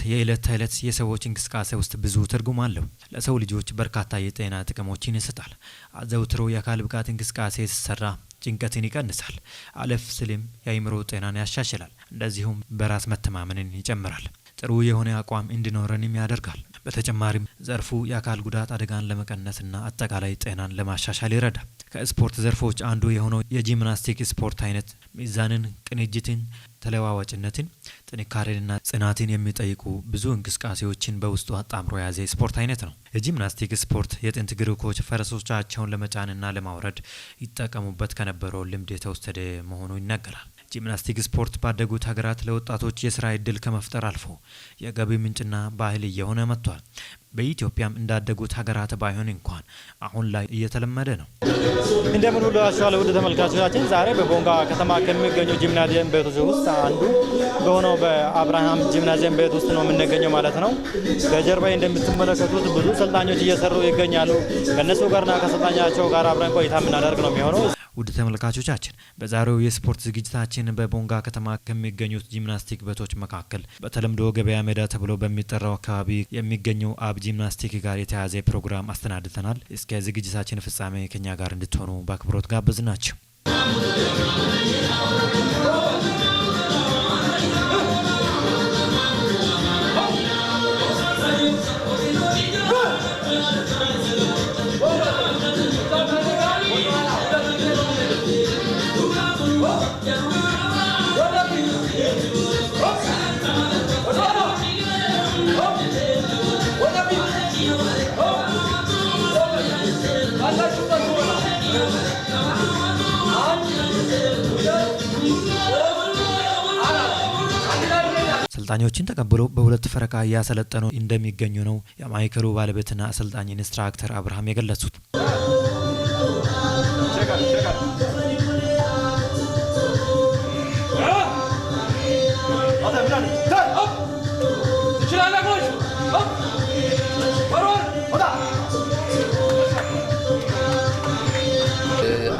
የዕለት ተዕለት የሰዎች እንቅስቃሴ ውስጥ ብዙ ትርጉም አለው። ለሰው ልጆች በርካታ የጤና ጥቅሞችን ይሰጣል። አዘውትሮ የአካል ብቃት እንቅስቃሴ ሲሰራ ጭንቀትን ይቀንሳል። አለፍ ሲልም የአእምሮ ጤናን ያሻሽላል። እንደዚሁም በራስ መተማመንን ይጨምራል። ጥሩ የሆነ አቋም እንዲኖረንም ያደርጋል። በተጨማሪም ዘርፉ የአካል ጉዳት አደጋን ለመቀነስና አጠቃላይ ጤናን ለማሻሻል ይረዳል። ከስፖርት ዘርፎች አንዱ የሆነው የጂምናስቲክ ስፖርት አይነት ሚዛንን፣ ቅንጅትን፣ ተለዋዋጭነትን፣ ጥንካሬንና ጽናትን የሚጠይቁ ብዙ እንቅስቃሴዎችን በውስጡ አጣምሮ የያዘ የስፖርት አይነት ነው። የጂምናስቲክ ስፖርት የጥንት ግሪኮች ፈረሶቻቸውን ለመጫንና ለማውረድ ይጠቀሙበት ከነበረው ልምድ የተወሰደ መሆኑ ይነገራል። ጂምናስቲክ ስፖርት ባደጉት ሀገራት ለወጣቶች የስራ እድል ከመፍጠር አልፎ የገቢ ምንጭና ባህል እየሆነ መጥቷል። በኢትዮጵያም እንዳደጉት ሀገራት ባይሆን እንኳን አሁን ላይ እየተለመደ ነው። እንደምን ውላችኋል ውድ ተመልካቾቻችን፣ ዛሬ በቦንጋ ከተማ ከሚገኙ ጂምናዚየም ቤቶች ውስጥ አንዱ በሆነው በአብርሃም ጂምናዚየም ቤት ውስጥ ነው የምንገኘው ማለት ነው። ከጀርባዬ እንደምትመለከቱት ብዙ ሰልጣኞች እየሰሩ ይገኛሉ። ከእነሱ ጋርና ከሰልጣኛቸው ጋር አብረን ቆይታ የምናደርግ ነው የሚሆነው። ውድ ተመልካቾቻችን፣ በዛሬው የስፖርት ዝግጅታችን በቦንጋ ከተማ ከሚገኙት ጂምናስቲክ ቤቶች መካከል በተለምዶ ገበያ ሜዳ ተብሎ በሚጠራው አካባቢ የሚገኘው አብ ጂምናስቲክ ጋር የተያያዘ ፕሮግራም አሰናድተናል። እስከ ዝግጅታችን ፍጻሜ ከኛ ጋር እንድትሆኑ በአክብሮት ጋበዝናችሁ። ሰልጣኞችን ተቀብሎ በሁለት ፈረቃ እያሰለጠኑ እንደሚገኙ ነው የማዕከሉ ባለቤትና አሰልጣኝ ኢንስትራክተር አብርሃም የገለጹት።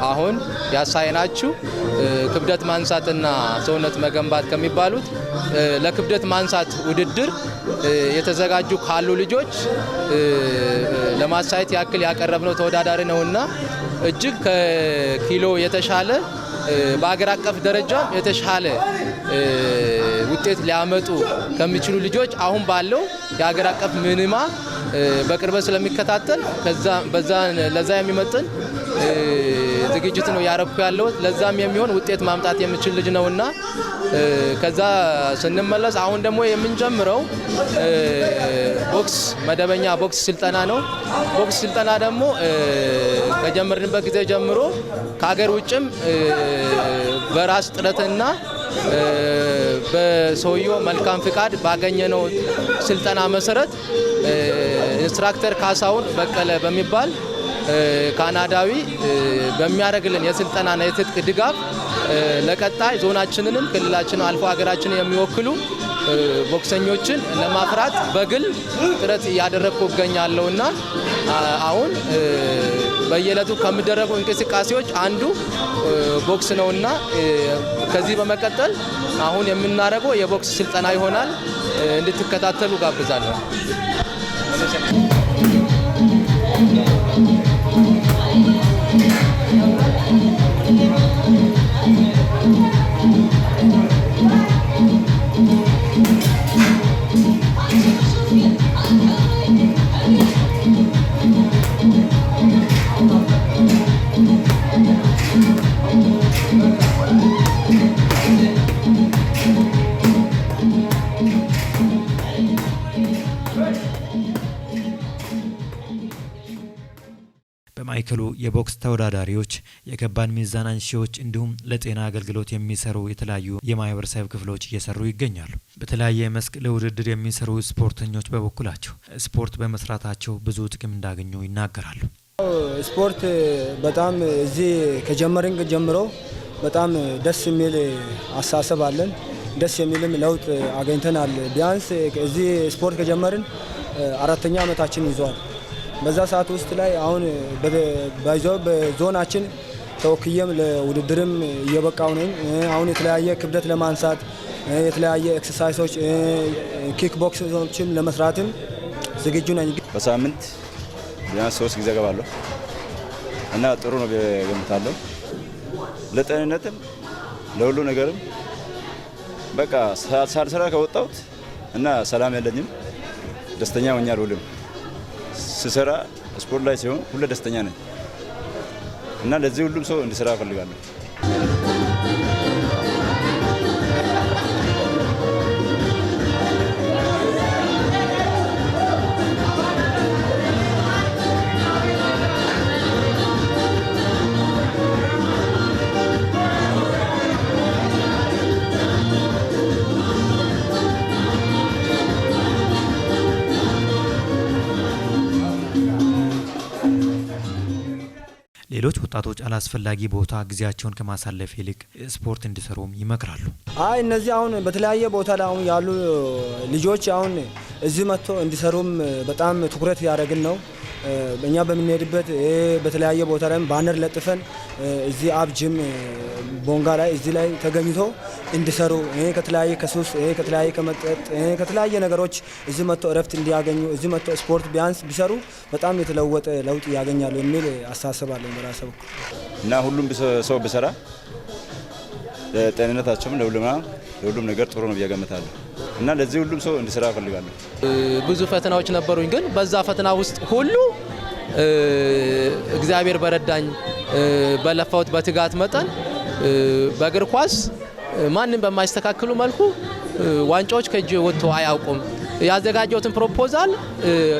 አሁን ያሳየናችሁ ክብደት ማንሳትና ሰውነት መገንባት ከሚባሉት ለክብደት ማንሳት ውድድር የተዘጋጁ ካሉ ልጆች ለማሳየት ያክል ያቀረብነው ተወዳዳሪ ነውና እጅግ ከኪሎ የተሻለ በአገር አቀፍ ደረጃ የተሻለ ውጤት ሊያመጡ ከሚችሉ ልጆች አሁን ባለው የሀገር አቀፍ ሚኒማ በቅርበት ስለሚከታተል ለዛ የሚመጥን ዝግጅት ነው ያረኩ ያለው። ለዛም የሚሆን ውጤት ማምጣት የሚችል ልጅ ነውና ከዛ ስንመለስ አሁን ደግሞ የምንጀምረው ቦክስ፣ መደበኛ ቦክስ ስልጠና ነው። ቦክስ ስልጠና ደግሞ ከጀመርንበት ጊዜ ጀምሮ ከሀገር ውጭም በራስ ጥረትና በሰውየው መልካም ፍቃድ ባገኘነው ስልጠና መሰረት ኢንስትራክተር ካሳሁን በቀለ በሚባል ካናዳዊ በሚያደርግልን የስልጠናና የትጥቅ ድጋፍ ለቀጣይ ዞናችንንም ክልላችንን አልፎ ሀገራችንን የሚወክሉ ቦክሰኞችን ለማፍራት በግል ጥረት እያደረግኩ እገኛለሁና አሁን በየዕለቱ ከሚደረጉ እንቅስቃሴዎች አንዱ ቦክስ ነውና ከዚህ በመቀጠል አሁን የምናደርገው የቦክስ ስልጠና ይሆናል። እንድትከታተሉ ጋብዛለሁ። በማዕከሉ የቦክስ ተወዳዳሪዎች፣ የከባድ ሚዛን አንሺዎች እንዲሁም ለጤና አገልግሎት የሚሰሩ የተለያዩ የማህበረሰብ ክፍሎች እየሰሩ ይገኛሉ። በተለያየ መስክ ለውድድር የሚሰሩ ስፖርተኞች በበኩላቸው ስፖርት በመስራታቸው ብዙ ጥቅም እንዳገኙ ይናገራሉ። ስፖርት በጣም እዚህ ከጀመርን ጀምሮ በጣም ደስ የሚል አሳሰብ አለን። ደስ የሚልም ለውጥ አገኝተናል። ቢያንስ እዚህ ስፖርት ከጀመርን 4ኛ ዓመታችን ይዟል። በዛ ሰዓት ውስጥ ላይ አሁን ባይዞ በዞናችን ተወክዬም ለውድድርም እየበቃው ነኝ። አሁን የተለያየ ክብደት ለማንሳት የተለያየ exercise ኦች kick box ኦችም ለመስራትም ዝግጁ ነኝ። በሳምንት ቢያንስ 3 ጊዜ እገባለሁ እና ጥሩ ነው ገምታለሁ። ለጤንነትም ለሁሉ ነገርም በቃ ሳልሰራ ከወጣሁት እና ሰላም የለኝም፣ ደስተኛ ሆኜ አልውልም። ስሰራ ስፖርት ላይ ሲሆን ሁሌ ደስተኛ ነኝ እና ለዚህ ሁሉም ሰው እንዲሰራ እፈልጋለሁ። ሌሎች ወጣቶች አላስፈላጊ ቦታ ጊዜያቸውን ከማሳለፍ ይልቅ ስፖርት እንዲሰሩም ይመክራሉ። አይ እነዚህ አሁን በተለያየ ቦታ ላይ አሁን ያሉ ልጆች አሁን እዚህ መጥቶ እንዲሰሩም በጣም ትኩረት ያደረግን ነው። እኛ በምንሄድበት በተለያየ ቦታ ላይ banner ለጥፈን እዚህ አብ ጂም ቦንጋ ላይ እዚህ ላይ ተገኝቶ እንዲሰሩ ከተለያየ ከሱስ፣ ከተለያየ ከመጠጥ፣ ከተለያየ ነገሮች እዚህ መጥቶ እረፍት እንዲያገኙ እዚህ መጥቶ ስፖርት ቢያንስ ቢሰሩ በጣም የተለወጠ ለውጥ ያገኛሉ የሚል አስተሳሰብ አለኝ በራሴ በኩል። እና ሁሉም ሰው ቢሰራ ለጤንነታቸውም ለሁሉም ነገር ጥሩ ነው ብዬ እገምታለሁ። እና ለዚህ ሁሉም ሰው እንዲሰራ እፈልጋለሁ። ብዙ ፈተናዎች ነበሩኝ፣ ግን በዛ ፈተና ውስጥ ሁሉ እግዚአብሔር በረዳኝ፣ በለፋሁት በትጋት መጠን በእግር ኳስ ማንም በማይስተካከሉ መልኩ ዋንጫዎች ከእጅ ወጥቶ አያውቁም። ያዘጋጀሁትን proposal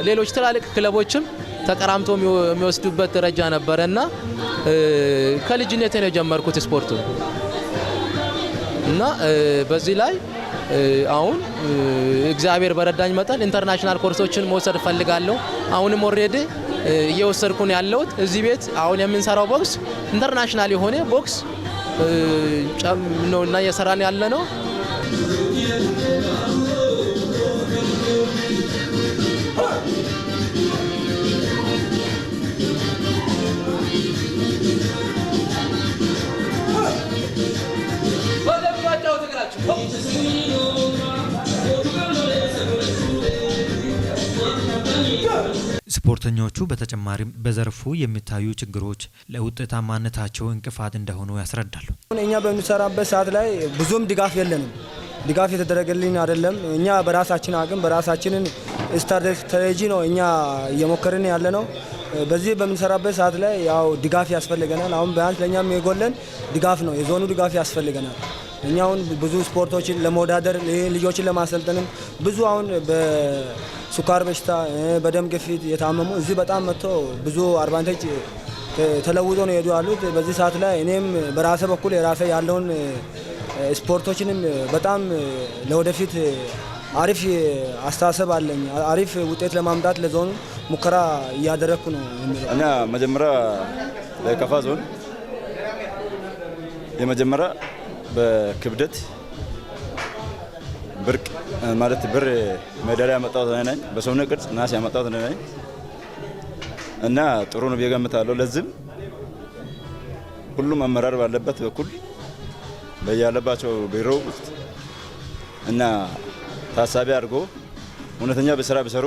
ሌሎች ትላልቅ ክለቦችም ተቀራምቶ የሚወስዱበት ደረጃ ነበረና ከልጅነቴ ነው የጀመርኩት ስፖርቱ እና በዚህ ላይ አሁን እግዚአብሔር በረዳኝ መጠን international ኮርሶችን መውሰድ እፈልጋለሁ። አሁንም already እየወሰድኩ ነው ያለሁት። እዚህ ቤት አሁን የምንሰራው ቦክስ international የሆነ ቦክስ ነው እና እየሰራን ያለ ነው። ስፖርተኞቹ በተጨማሪም በዘርፉ የሚታዩ ችግሮች ለውጤታማነታቸው እንቅፋት እንደሆኑ ያስረዳሉ። እኛ በምንሰራበት ሰዓት ላይ ብዙም ድጋፍ የለንም። ድጋፍ የተደረገልኝ አይደለም። እኛ በራሳችን አቅም በራሳችንን ስትራቴጂ ነው እኛ እየሞከርን ያለ ነው። በዚህ በምንሰራበት ሰዓት ላይ ያው ድጋፍ ያስፈልገናል። አሁን ቢያንስ ለእኛም የጎለን ድጋፍ ነው፣ የዞኑ ድጋፍ ያስፈልገናል። እኛ አሁን ብዙ ስፖርቶችን ለመወዳደር ልጆችን ለማሰልጠንም ብዙ አሁን በስኳር በሽታ፣ በደም ግፊት የታመሙ እዚህ በጣም መጥቶ ብዙ advantage ተለውጦ ነው የሄዱ ያሉት። በዚህ ሰዓት ላይ እኔም በራሴ በኩል የራሴ ያለውን ስፖርቶችንም በጣም ለወደፊት አሪፍ አስተሳሰብ አለኝ። አሪፍ ውጤት ለማምጣት ለዞኑ ሙከራ እያደረግኩ ነው የሚለው። እኛ መጀመሪያ ለከፋ ዞን የመጀመሪያ በክብደት ብርቅ ማለት ብር ሜዳሊያ ያመጣሁት እኔ ነኝ። በሰውነት ቅርጽ ናስ ያመጣሁት እኔ ነኝ እና ጥሩ ነው ብዬ እገምታለሁ። ለዚህም ሁሉም አመራር ባለበት በኩል በያለባቸው ቢሮ ውስጥ እና ታሳቢ አድርጎ እውነተኛ በስራ ቢሰሩ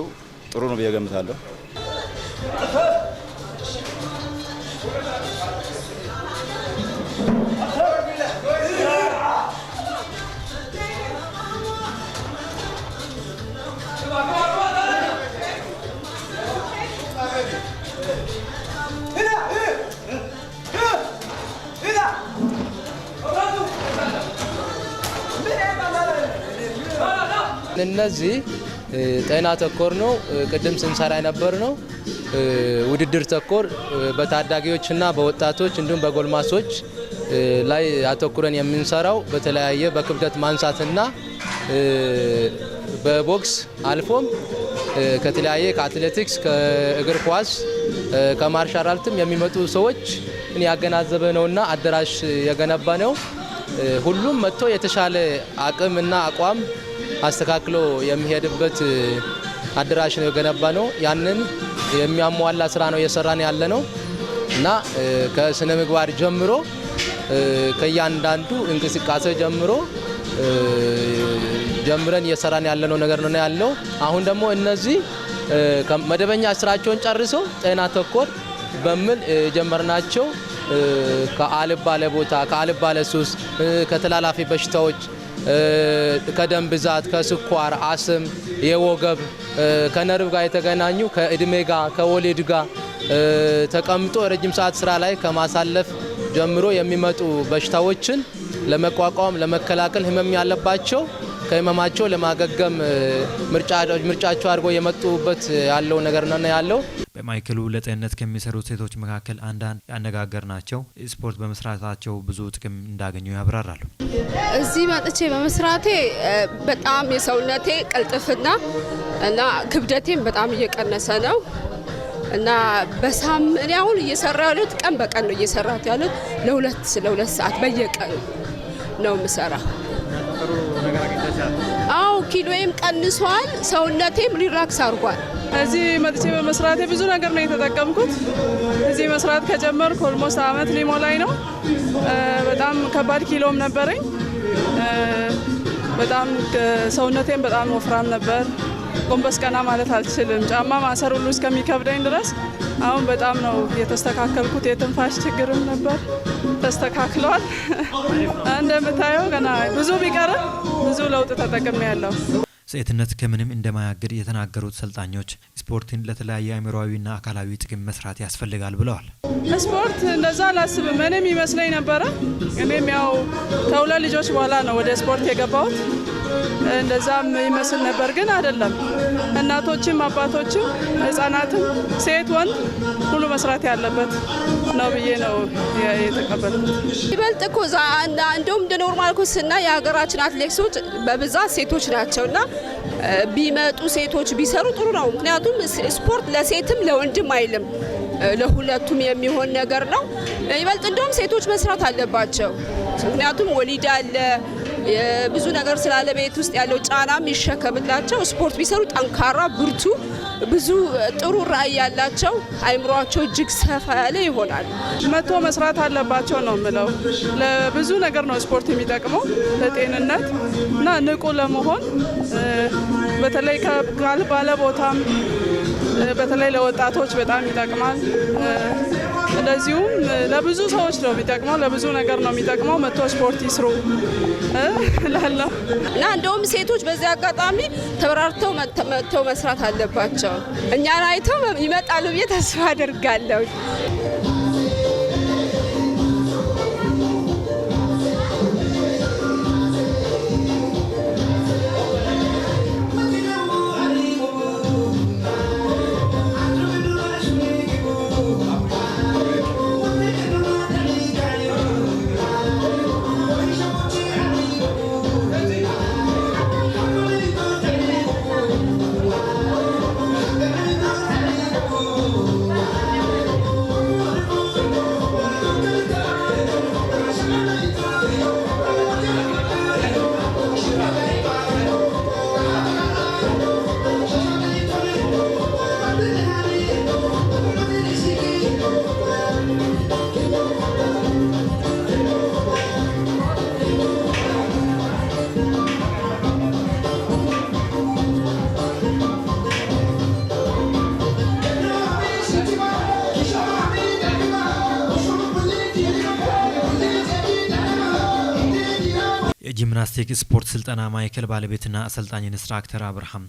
ጥሩ ነው ብዬ እገምታለሁ። እነዚህ ጤና ተኮር ነው። ቅድም ስንሰራ የነበር ነው ውድድር ተኮር በታዳጊዎችና በወጣቶች እንዲሁም በጎልማሶች ላይ አተኩረን የምንሰራው በተለያየ በክብደት ማንሳትና በቦክስ አልፎም ከተለያየ ከአትሌቲክስ፣ ከእግር ኳስ፣ ከ martial art ም የሚመጡ ሰዎች ያገናዘበ ነውና አዳራሽ የገነባ ነው። ሁሉም መጥቶ የተሻለ አቅምና አቋም አስተካክሎ የሚሄድበት አዳራሽ ነው የገነባ ነው። ያንን የሚያሟላ ስራ ነው እየሰራን ያለ ነው እና ከስነ ምግባር ጀምሮ ከእያንዳንዱ እንቅስቃሴ ጀምሮ ጀምረን እየሰራን ያለነው ነገር ነው ያለው። አሁን ደግሞ እነዚህ መደበኛ ስራቸውን ጨርሰው ጤና ተኮር በሚል ጀመርናቸው። ከአልባሌ ቦታ፣ ከአልባሌ ሱስ፣ ከተላላፊ በሽታዎች፣ ከደም ብዛት፣ ከስኳር፣ አስም፣ የወገብ፣ ከነርቭ ጋር የተገናኙ፣ ከእድሜ ጋር፣ ከወሊድ ጋር፣ ተቀምጦ ረጅም ሰዓት ስራ ላይ ከማሳለፍ ጀምሮ የሚመጡ በሽታዎችን ለመቋቋም፣ ለመከላከል፣ ህመም ያለባቸው ከህመማቸው ለማገገም ምርጫቸው አድርጎ የመጡበት ያለው ነገር ነው ያለው። በማዕከሉ ለጤንነት ከሚሰሩ ሴቶች መካከል አንዳንድ ያነጋገርናቸው ስፖርት በመስራታቸው ብዙ ጥቅም እንዳገኙ ያብራራሉ። እዚህ መጥቼ በመስራቴ በጣም የሰውነቴ ቅልጥፍና እና ክብደቴም በጣም እየቀነሰ ነው። እና በሳምንት እኔ አሁን እየሰራ ያለሁት ቀን በቀን ነው እየሰራሁት ያለሁት፣ ለ2 ሰዓት በየቀኑ ነው የምሰራው። አዎ፣ ኪሎዬም ቀንሷል፣ ሰውነቴም relax አድርጓል። እዚህ መጥቼ በመስራቴ ብዙ ነገር ነው የተጠቀምኩት። እዚህ መስራት ከጀመርኩ almost አመት ሊሞላኝ ነው። በጣም ከባድ ኪሎም ነበረኝ። በጣም ሰውነቴም በጣም ወፍራም ነበር። ጎንበስ ቀና ማለት አልችልም። ጫማ ማሰር ሁሉ እስከሚከብደኝ ድረስ። አሁን በጣም ነው የተስተካከልኩት። የትንፋሽ ችግርም ነበር፣ ተስተካክሏል። እንደምታየው ገና ብዙ ቢቀርም ብዙ ለውጥ ተጠቅሜያለሁ። ሴትነት ከምንም እንደማያግድ የተናገሩት ሰልጣኞች ስፖርትን ለተለያየ አእምሮአዊና አካላዊ ጥቅም መስራት ያስፈልጋል ብለዋል። ስፖርት እንደዛ አላስብም። እኔም ይመስለኝ ነበረ። እኔም ያው ከሁለት ልጆች በኋላ ነው ወደ ስፖርት የገባሁት። እንደዛም ይመስል ነበር፣ ግን አይደለም። እናቶችም፣ አባቶችም፣ ህጻናትም፣ ሴት ወንድ ሁሉ መስራት ያለበት ነው ብዬ ነው የተቀበልኩት። ይበልጥ እኮ እንደውም እንደ normal እኮ ስናይ የሀገራችን አትሌቲክሶች በብዛት ሴቶች ናቸውና ቢመጡ፣ ሴቶች ቢሰሩ ጥሩ ነው። ምክንያቱም ስፖርት ለሴትም ለወንድም አይልም፣ ለሁለቱም የሚሆን ነገር ነው። ይበልጥ እንደውም ሴቶች መስራት አለባቸው። ምክንያቱም ወሊድ አለ፣ ብዙ ነገር ስላለ ቤት ውስጥ ያለው ጫና የሚሸከምላቸው ስፖርት ቢሰሩ ጠንካራ፣ ብርቱ፣ ብዙ ጥሩ ራዕይ ያላቸው፣ አይምሯቸው እጅግ ሰፋ ያለ ይሆናል። መጥቶ መስራት አለባቸው ነው የምለው። ለብዙ ነገር ነው ስፖርት የሚጠቅመው፣ ለጤንነት እና ንቁ ለመሆን፣ በተለይ ባለ ቦታም፣ በተለይ ለወጣቶች በጣም ይጠቅማል። እንደዚሁም ለብዙ ሰዎች ነው የሚጠቅመው፣ ለብዙ ነገር ነው የሚጠቅመው። መጥቶ ስፖርት ይስሩ እላለሁ። እና እንደውም ሴቶች በዚህ አጋጣሚ ተበራርተው መጥተው መስራት አለባቸው። እኛን አይተው ይመጣሉ ብዬ ተስፋ አደርጋለሁ። የጂምናስቲክ ስፖርት ስልጠና ማዕከል ባለቤትና አሰልጣኝ ኢንስትራክተር አብርሃም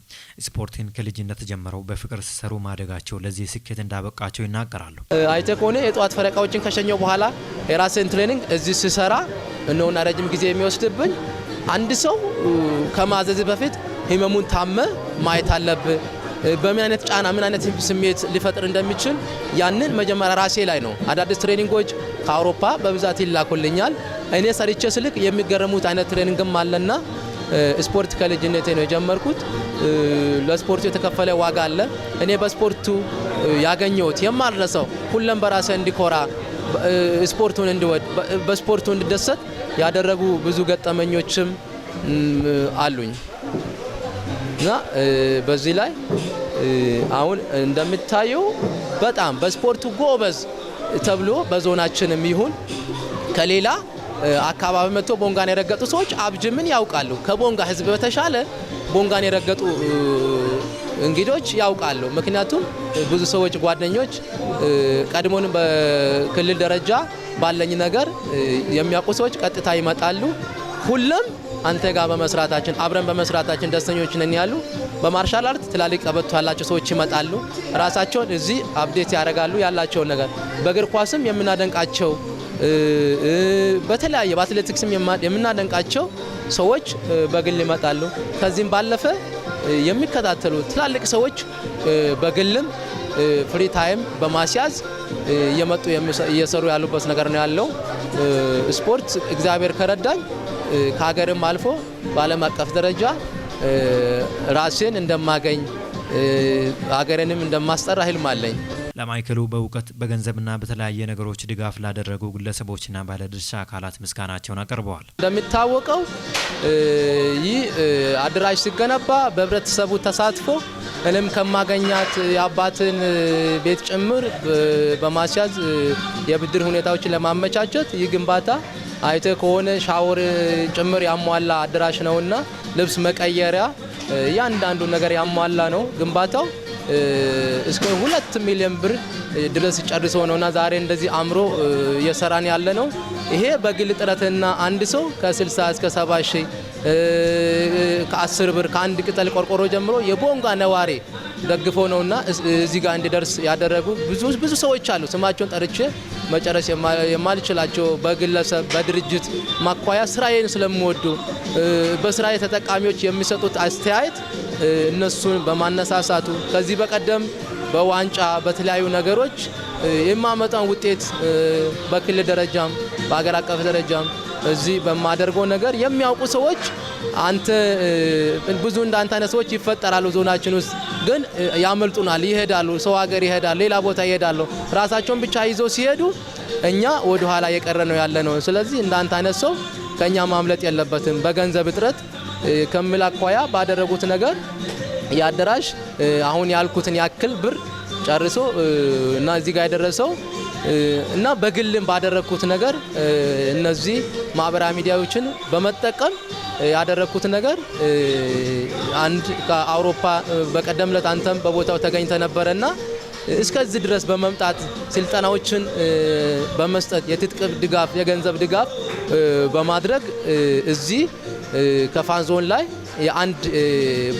ስፖርትን ከልጅነት ጀምረው በፍቅር ሲሰሩ ማደጋቸው ለዚህ ስኬት እንዳበቃቸው ይናገራሉ። አይተ ከሆነ የጠዋት ፈረቃዎችን ከሸኘው በኋላ የራስን training እዚህ ስሰራ እነውና ረጅም ጊዜ የሚወስድብኝ። አንድ ሰው ከማዘዝ በፊት ህመሙን ታመ ማየት አለብህ። በምን አይነት ጫና፣ ምን አይነት ስሜት ሊፈጥር እንደሚችል ያንን መጀመሪያ ራሴ ላይ ነው። አዳዲስ training ኦች ከአውሮፓ በብዛት ይላኩልኛል። እኔ ሰርቼ ስልክ የሚገረሙት አይነት training ም አለና ስፖርት ከልጅነቴ ነው የጀመርኩት። ለስፖርቱ የተከፈለ ዋጋ አለ። እኔ በስፖርቱ ያገኘሁት የማልረሳው፣ ሁሌም በራሴ እንዲኮራ፣ ስፖርቱን እንድወድ፣ በስፖርቱ እንድደሰት ያደረጉ ብዙ ገጠመኞችም አሉኝ። እና በዚህ ላይ አሁን እንደምታየው በጣም በስፖርቱ ጎበዝ ተብሎ በዞናችንም ይሁን ከሌላ አካባቢ መጥቶ ቦንጋን የረገጡ ሰዎች አብጅምን ያውቃሉ። ከቦንጋ ህዝብ በተሻለ ቦንጋን የረገጡ እንግዶች ያውቃሉ። ምክንያቱም ብዙ ሰዎች ጓደኞች ቀድሞንም በክልል ደረጃ ባለኝ ነገር የሚያውቁ ሰዎች ቀጥታ ይመጣሉ። ሁሉም አንተ ጋር በመስራታችን፣ አብረን በመስራታችን ደስተኞች ነን ያሉ፣ በ martial art ትላልቅ ቀበቶ ያላቸው ሰዎች ይመጣሉ። ራሳቸውን እዚህ update ያደርጋሉ ያላቸውን ነገር። በእግር ኳስም የምናደንቃቸው፣ በተለያየ በአትሌቲክስም የምናደንቃቸው ሰዎች በግል ይመጣሉ። ከዚህም ባለፈ የሚከታተሉ ትላልቅ ሰዎች በግልም free time በማስያዝ እየመጡ እየሰሩ ያሉበት ነገር ነው ያለው። ስፖርት እግዚአብሔር ከረዳኝ ከሀገርም አልፎ በዓለም አቀፍ ደረጃ ራሴን እንደማገኝ፣ ሀገሬንም እንደማስጠራ ህልም አለኝ። ለማዕከሉ በእውቀት፣ በገንዘብና በተለያየ ነገሮች ድጋፍ ላደረጉ ግለሰቦችና ባለድርሻ አካላት ምስጋናቸውን አቅርበዋል። እንደሚታወቀው ይህ አደራጅ ሲገነባ በህብረተሰቡ ተሳትፎ፣ እኔም ከማገኛት የአባትን ቤት ጭምር በማስያዝ የብድር ሁኔታዎችን ለማመቻቸት፣ ይህ ግንባታ አይተ ከሆነ ሻወር ጭምር ያሟላ አዳራሽ ነውና ልብስ መቀየሪያ እያንዳንዱ ነገር ያሟላ ነው። ግንባታው እስከ 2 ሚሊዮን ብር ድረስ ጨርሶ ነውና ዛሬ እንደዚህ አምሮ እየሰራን ያለ ነው። ይሄ በግል ጥረትና አንድ ሰው ከ60 እስከ 70 ሺህ፣ ከ10 ብር፣ ከአንድ ቅጠል ቆርቆሮ ጀምሮ የቦንጋ ነዋሪ ደግፎ ነውና እዚህ ጋር እንዲደርስ ያደረጉ ብዙ ብዙ ሰዎች አሉ። ስማቸውን ጠርቼ መጨረስ የማልችላቸው፣ በግለሰብ በድርጅት ማኳያ ስራዬን ስለሚወዱ፣ በስራዬ ተጠቃሚዎች የሚሰጡት አስተያየት እነሱን በማነሳሳቱ፣ ከዚህ በቀደም በዋንጫ በተለያዩ ነገሮች የማመጣውን ውጤት በክልል ደረጃም በሀገር አቀፍ ደረጃም እዚህ በማደርገው ነገር የሚያውቁ ሰዎች፣ አንተ ብዙ እንዳንተ አይነት ሰዎች ይፈጠራሉ ዞናችን ውስጥ፣ ግን ያመልጡናል፣ ይሄዳሉ፣ ሰው ሀገር ይሄዳሉ፣ ሌላ ቦታ ይሄዳሉ። ራሳቸውን ብቻ ይዘው ሲሄዱ እኛ ወደ ኋላ የቀረ ነው ያለ ነው። ስለዚህ እንዳንተ አይነት ሰው ከኛ ማምለጥ የለበትም በገንዘብ እጥረት ከሚል አኳያ ባደረጉት ነገር የአዳራሽ አሁን ያልኩትን ያክል ብር ጨርሶ እና እዚህ ጋር የደረሰው እና በግልም ባደረግኩት ነገር፣ እነዚህ ማህበራዊ ሚዲያዎችን በመጠቀም ያደረግኩት ነገር፣ አንድ ከአውሮፓ በቀደም ዕለት አንተም በቦታው ተገኝተ ነበረና እስከዚህ ድረስ በመምጣት ስልጠናዎችን በመስጠት፣ የትጥቅ ድጋፍ፣ የገንዘብ ድጋፍ በማድረግ እዚህ ከፋ ዞን ላይ የአንድ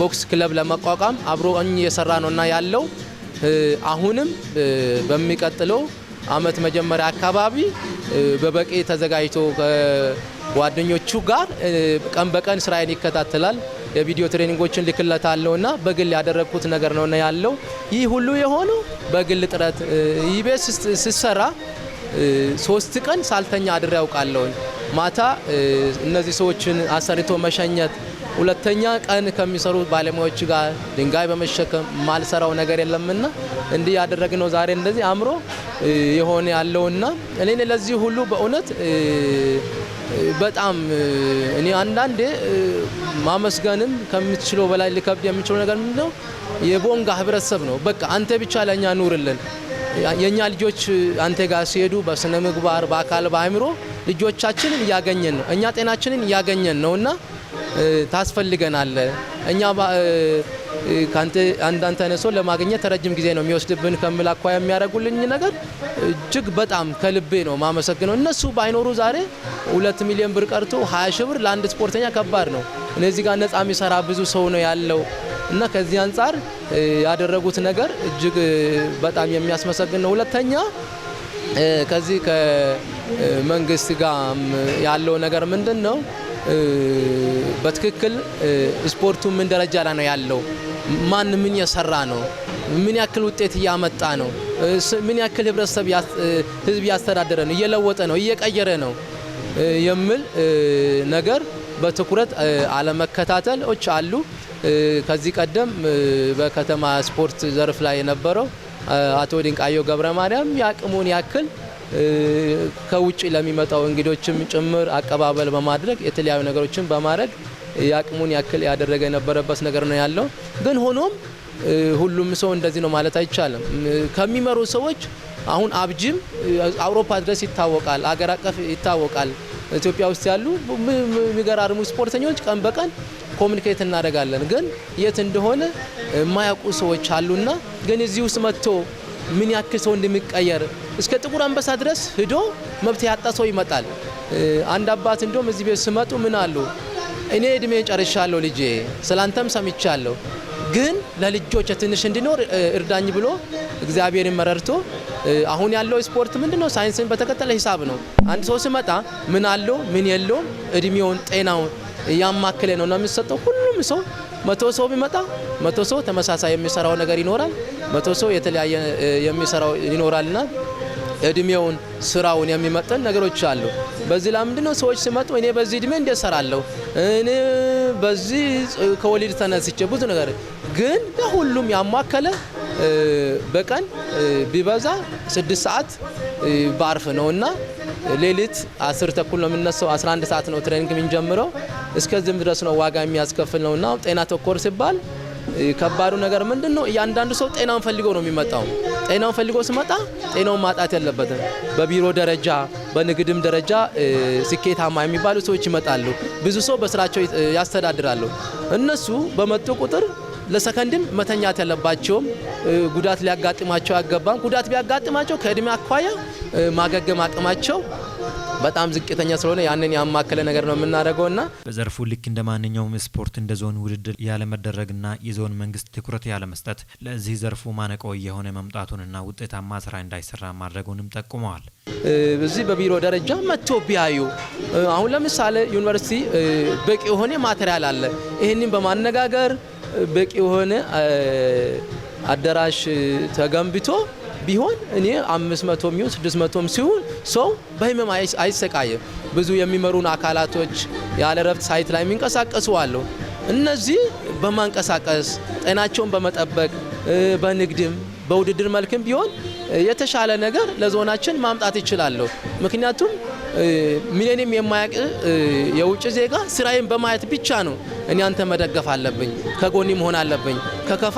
ቦክስ ክለብ ለመቋቋም አብሮኝ እየሰራ ነውና ያለው፣ አሁንም በሚቀጥለው አመት መጀመሪያ አካባቢ በበቂ ተዘጋጅቶ ከጓደኞቹ ጋር ቀን በቀን ስራዬን ይከታተላል። የቪዲዮ training ኦችን ልክለታለሁና በግል ያደረግኩት ነገር ነውና ያለው። ይህ ሁሉ የሆነው በግል ጥረት። ይህ ቤት ስሰራ 3 ቀን ሳልተኛ አድሬ ያውቃለሁኝ። ማታ እነዚህ ሰዎችን አሰርቶ መሸኘት፣ ሁለተኛ ቀን ከሚሰሩ ባለሙያዎች ጋር ድንጋይ በመሸከም ማልሰራው ነገር የለምና እንዲህ ያደረግነው ዛሬ እንደዚህ አምሮ የሆነ ያለውና እኔ ለዚህ ሁሉ በእውነት በጣም እኔ አንዳንዴ ማመስገንም ከምትችለው በላይ ሊከብድ የሚችለው ነገር ምንድነው? የቦንጋ ህብረተሰብ ነው። በቃ አንተ ብቻ ለእኛ ኑርልን። የእኛ ልጆች አንተ ጋር ሲሄዱ በስነ ምግባር፣ በአካል፣ በአእምሮ ልጆቻችንን እያገኘን ነው። እኛ ጤናችንን እያገኘን ነው እና ታስፈልገናል። እኛ ካንተ አንዳንተ አይነት ሰው ለማግኘት ረጅም ጊዜ ነው የሚወስድብን ከሚል አኳያ የሚያደርጉልኝ ነገር እጅግ በጣም ከልቤ ነው ማመሰግነው። እነሱ ባይኖሩ ዛሬ 2 ሚሊዮን ብር ቀርቶ 20 ሺህ ብር ለአንድ ስፖርተኛ ከባድ ነው። እነዚህ ጋር ነጻ የሚሰራ ብዙ ሰው ነው ያለው እና ከዚህ አንጻር ያደረጉት ነገር እጅግ በጣም የሚያስመሰግን ነው። ሁለተኛ ከዚህ ከመንግስት ጋር ያለው ነገር ምንድን ነው? በትክክል ስፖርቱ ምን ደረጃ ላይ ነው ያለው? ማን ምን የሰራ ነው? ምን ያክል ውጤት እያመጣ ነው? ምን ያክል ህብረተሰብ ህዝብ እያስተዳደረ ነው? እየለወጠ ነው? እየቀየረ ነው? የሚል ነገር በትኩረት አለመከታተሎች አሉ። ከዚህ ቀደም በከተማ ስፖርት ዘርፍ ላይ የነበረው አቶ ድንቃየው ገብረ ማርያም የአቅሙን ያክል ከውጭ ለሚመጣው እንግዶችም ጭምር አቀባበል በማድረግ፣ የተለያዩ ነገሮችን በማድረግ የአቅሙን ያክል ያደረገ የነበረበት ነገር ነው ያለው። ግን ሆኖም ሁሉም ሰው እንደዚህ ነው ማለት አይቻልም። ከሚመሩ ሰዎች አሁን አብጂም አውሮፓ ድረስ ይታወቃል፣ አገር አቀፍ ይታወቃል። ኢትዮጵያ ውስጥ ያሉ የሚገራርሙ ስፖርተኞች ቀን በቀን communicate እናደርጋለን። ግን የት እንደሆነ የማያውቁ ሰዎች አሉና ግን እዚህ ውስጥ መጥቶ ምን ያክል ሰው እንደሚቀየር እስከ ጥቁር አንበሳ ድረስ ሂዶ መብት ያጣ ሰው ይመጣል። አንድ አባት እንደውም እዚህ ቤት ስመጡ ምን አሉ፣ እኔ እድሜ ጨርሻለሁ ልጄ፣ ስላንተም ሰምቻለሁ፣ ግን ለልጆች ትንሽ እንዲኖር እርዳኝ ብሎ እግዚአብሔርን መረርቶ አሁን ያለው ስፖርት ምንድነው? ሳይንስን በተከተለ ሂሳብ ነው። አንድ ሰው ሲመጣ ምን አለው ምን የለውም፣ እድሜውን ጤናውን ያማከለ ነው የሚሰጠው። ሁሉም ሰው 100 ሰው ቢመጣ 100 ሰው ተመሳሳይ የሚሰራው ነገር ይኖራል፣ 100 ሰው የተለያየ የሚሰራው ይኖራልና እድሜውን ስራውን የሚመጥን ነገሮች አሉ። በዚህ ላይ ምንድነው ሰዎች ሲመጡ እኔ በዚህ እድሜ እንዴት እሰራለሁ፣ እኔ በዚህ ከወሊድ ተነስቼ ብዙ ነገር ግን ለሁሉም ያማከለ በቀን ቢበዛ 6 ሰዓት ባርፍ ነውና ሌሊት 10:30 ነው የምነሳው። 11 ሰዓት ነው training የምንጀምረው። እስከዚህም ድረስ ነው ዋጋ የሚያስከፍል ነውና ጤና ተኮር ሲባል ከባዱ ነገር ምንድነው? እያንዳንዱ ሰው ጤናውን ፈልጎ ነው የሚመጣው። ጤናውን ፈልጎ ሲመጣ ጤናውን ማጣት የለበትም። በቢሮ ደረጃ በንግድም ደረጃ ስኬታማ የሚባሉ ሰዎች ይመጣሉ። ብዙ ሰው በስራቸው ያስተዳድራሉ። እነሱ በመጡ ቁጥር ለሰከንድም መተኛት ያለባቸውም ጉዳት ሊያጋጥማቸው አይገባም። ጉዳት ቢያጋጥማቸው ከእድሜ አኳያ ማገገም አቅማቸው በጣም ዝቅተኛ ስለሆነ ያንን ያማከለ ነገር ነው የምናደርገውና በዘርፉ ልክ እንደማንኛውም ስፖርት እንደ ዞን ውድድር ያለመደረግና የዞን መንግስት ትኩረት ያለመስጠት ለዚህ ዘርፉ ማነቆ የሆነ መምጣቱንና ውጤታማ ስራ እንዳይሰራ ማድረጉንም ጠቁመዋል። በዚህ በቢሮ ደረጃ መጥቶ ቢያዩ አሁን ለምሳሌ ዩኒቨርሲቲ በቂ የሆነ material አለ። ይሄንን በማነጋገር በቂ የሆነ አዳራሽ ተገንብቶ ቢሆን እኔ 500 የሚሆን 600 ሲሆን ሰው በህመም አይሰቃይም። ብዙ የሚመሩን አካላቶች ያለ እረፍት site ላይ የሚንቀሳቀሱ አሉ። እነዚህ በማንቀሳቀስ ጤናቸውን በመጠበቅ በንግድም በውድድር መልክም ቢሆን የተሻለ ነገር ለዞናችን ማምጣት ይችላሉ። ምክንያቱም ሚሊኒየም የማያውቅ የውጭ ዜጋ ስራዬን በማየት ብቻ ነው እኔ አንተ መደገፍ አለብኝ፣ ከጎኔ መሆን አለብኝ፣ ከከፋ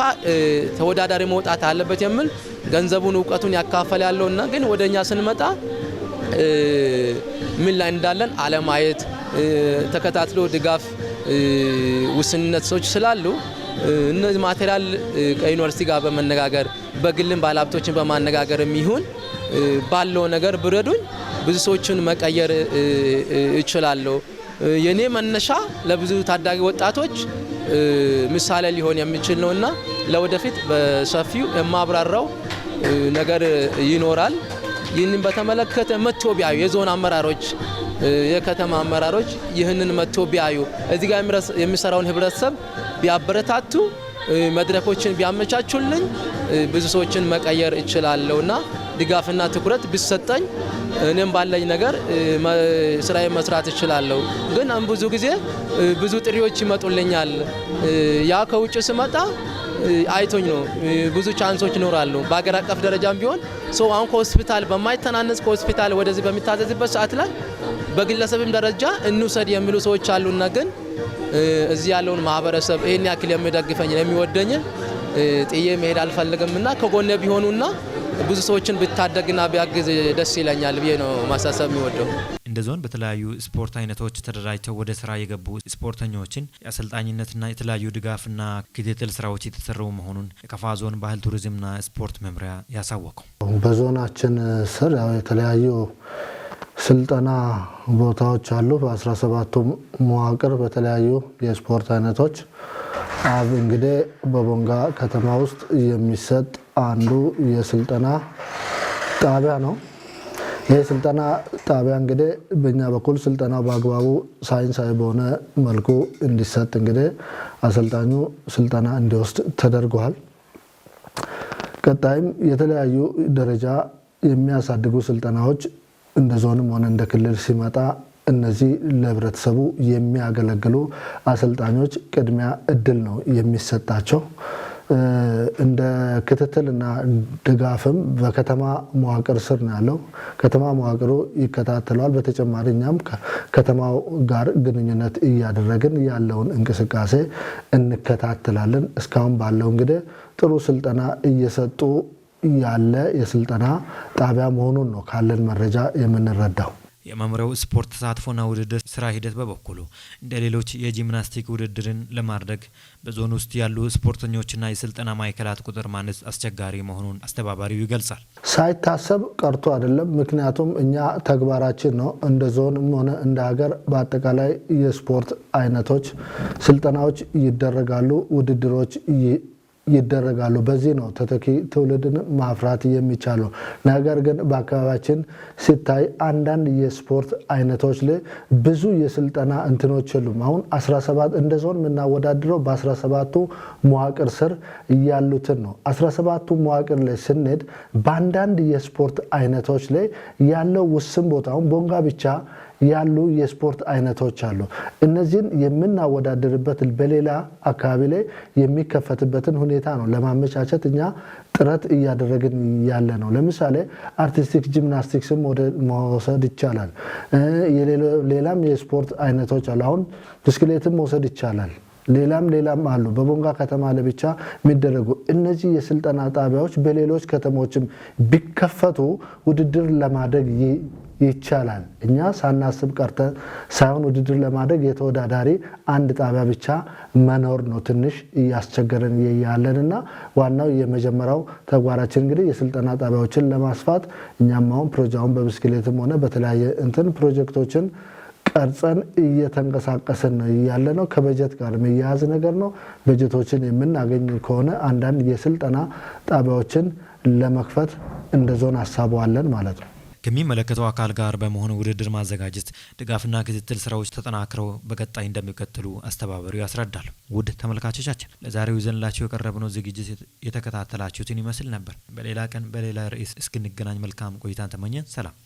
ተወዳዳሪ መውጣት አለበት የሚል ገንዘቡን እውቀቱን ያካፈል ያለውና ግን ወደኛ ስንመጣ ምን ላይ እንዳለን አለማየት ተከታትሎ ድጋፍ ውስንነት ሰዎች ስላሉ እነዚህ material ከዩኒቨርሲቲ ጋር በመነጋገር በግልም ባለሀብቶችን በማነጋገርም ይሁን ባለው ነገር ብረዱኝ ብዙ ሰዎችን መቀየር እችላለሁ። የኔ መነሻ ለብዙ ታዳጊ ወጣቶች ምሳሌ ሊሆን የሚችል ነውና ለወደፊት በሰፊው የማብራራው ነገር ይኖራል። ይህንን በተመለከተ መጥቶ ቢያዩ የዞን አመራሮች፣ የከተማ አመራሮች ይህንን መጥቶ ቢያዩ እዚህ ጋር የሚሰራውን ህብረተሰብ ቢያበረታቱ፣ መድረኮችን ቢያመቻቹልኝ ብዙ ሰዎችን መቀየር እችላለሁና ድጋፍና ትኩረት ቢሰጠኝ እኔም ባለኝ ነገር ስራዬን መስራት እችላለሁ። ግን ብዙ ጊዜ ብዙ ጥሪዎች ይመጡልኛል። ያ ከውጭ ስመጣ አይቶኝ ነው። ብዙ chance ኦች ይኖራሉ። በአገር አቀፍ ደረጃም ቢሆን ሰው አሁን ከሆስፒታል በማይተናነስ ከሆስፒታል ወደዚህ በሚታዘዝበት ሰዓት ላይ በግለሰብም ደረጃ እንውሰድ የሚሉ ሰዎች አሉና ግን እዚህ ያለውን ማህበረሰብ ይሄን ያክል የሚደግፈኝ የሚወደኝ ጥዬ መሄድ አልፈልግምና ከጎኔ ቢሆኑና ብዙ ሰዎችን ብታደግና ቢያግዝ ደስ ይለኛል ብዬ ነው ማሳሰብ የሚወደው። እንደ ዞን በተለያዩ ስፖርት አይነቶች ተደራጅተው ወደ ስራ የገቡ ስፖርተኞችን የአሰልጣኝነትና የተለያዩ ድጋፍና ክትትል ስራዎች የተሰሩ መሆኑን የከፋ ዞን ባህል ቱሪዝምና ስፖርት መምሪያ ያሳወቀው። በዞናችን ስር ያው የተለያዩ ስልጠና ቦታዎች አሉ። በ17ቱ መዋቅር በተለያዩ የስፖርት አይነቶች አብ እንግዲህ በቦንጋ ከተማ ውስጥ የሚሰጥ አንዱ የስልጠና ጣቢያ ነው። ይህ ስልጠና ጣቢያ እንግዲህ በእኛ በኩል ስልጠናው በአግባቡ ሳይንሳዊ በሆነ መልኩ እንዲሰጥ እንግዲህ አሰልጣኙ ስልጠና እንዲወስድ ተደርጓል። ቀጣይም የተለያዩ ደረጃ የሚያሳድጉ ስልጠናዎች እንደ ዞንም ሆነ እንደ ክልል ሲመጣ እነዚህ ለህብረተሰቡ የሚያገለግሉ አሰልጣኞች ቅድሚያ እድል ነው የሚሰጣቸው። እንደ ክትትልና ድጋፍም በከተማ መዋቅር ስር ነው ያለው። ከተማ መዋቅሩ ይከታተለዋል። በተጨማሪ እኛም ከተማው ጋር ግንኙነት እያደረግን ያለውን እንቅስቃሴ እንከታተላለን። እስካሁን ባለው እንግዲህ ጥሩ ስልጠና እየሰጡ ያለ የስልጠና ጣቢያ መሆኑን ነው ካለን መረጃ የምንረዳው። የመምሪያው ስፖርት ተሳትፎና ውድድር ስራ ሂደት በበኩሉ እንደ ሌሎች የጂምናስቲክ ውድድርን ለማድረግ በዞን ውስጥ ያሉ ስፖርተኞችና የስልጠና ማዕከላት ቁጥር ማነስ አስቸጋሪ መሆኑን አስተባባሪው ይገልጻል። ሳይታሰብ ቀርቶ አይደለም። ምክንያቱም እኛ ተግባራችን ነው፣ እንደ ዞንም ሆነ እንደ ሀገር በአጠቃላይ የስፖርት አይነቶች ስልጠናዎች ይደረጋሉ፣ ውድድሮች ይደረጋሉ። በዚህ ነው ተተኪ ትውልድን ማፍራት የሚቻለው። ነገር ግን በአካባቢያችን ሲታይ አንዳንድ የስፖርት አይነቶች ላይ ብዙ የስልጠና እንትኖች የሉም። አሁን 17 እንደ ዞን የምናወዳድረው በ17ቱ መዋቅር ስር ያሉትን ነው። 17ቱ መዋቅር ላይ ስንሄድ በአንዳንድ የስፖርት አይነቶች ላይ ያለው ውስን ቦታ፣ አሁን ቦንጋ ብቻ ያሉ የስፖርት አይነቶች አሉ። እነዚህን የምናወዳድርበት በሌላ አካባቢ ላይ የሚከፈትበትን ሁኔታ ነው ለማመቻቸት እኛ ጥረት እያደረግን ያለ ነው። ለምሳሌ አርቲስቲክ ጂምናስቲክስም መውሰድ ይቻላል። ሌላም የስፖርት አይነቶች አሉ። አሁን ብስክሌትም መውሰድ ይቻላል። ሌላም ሌላም አሉ። በቦንጋ ከተማ ለብቻ የሚደረጉ እነዚህ የስልጠና ጣቢያዎች በሌሎች ከተሞችም ቢከፈቱ ውድድር ለማድረግ ይቻላል። እኛ ሳናስብ ቀርተን ሳይሆን ውድድር ለማድረግ የተወዳዳሪ አንድ ጣቢያ ብቻ መኖር ነው ትንሽ እያስቸገረን ያለን፣ እና ዋናው የመጀመሪያው ተግባራችን እንግዲህ የስልጠና ጣቢያዎችን ለማስፋት እኛም አሁን ፕሮጃውን በብስክሌትም ሆነ በተለያየ እንትን ፕሮጀክቶችን ቀርጸን እየተንቀሳቀስን ነው ያለ ነው። ከበጀት ጋር የሚያያዝ ነገር ነው። በጀቶችን የምናገኝ ከሆነ አንዳንድ የስልጠና ጣቢያዎችን ለመክፈት እንደ ዞን ሀሳቡ አለን ማለት ነው። ከሚመለከተው አካል ጋር በመሆን ውድድር ማዘጋጀት፣ ድጋፍና ክትትል ስራዎች ተጠናክረው በቀጣይ እንደሚቀጥሉ አስተባባሪው ያስረዳል። ውድ ተመልካቾቻችን፣ ለዛሬው ይዘንላችሁ የቀረብነው ዝግጅት የተከታተላችሁትን ይመስል ነበር። በሌላ ቀን በሌላ ርዕስ እስክንገናኝ መልካም ቆይታን ተመኘን። ሰላም።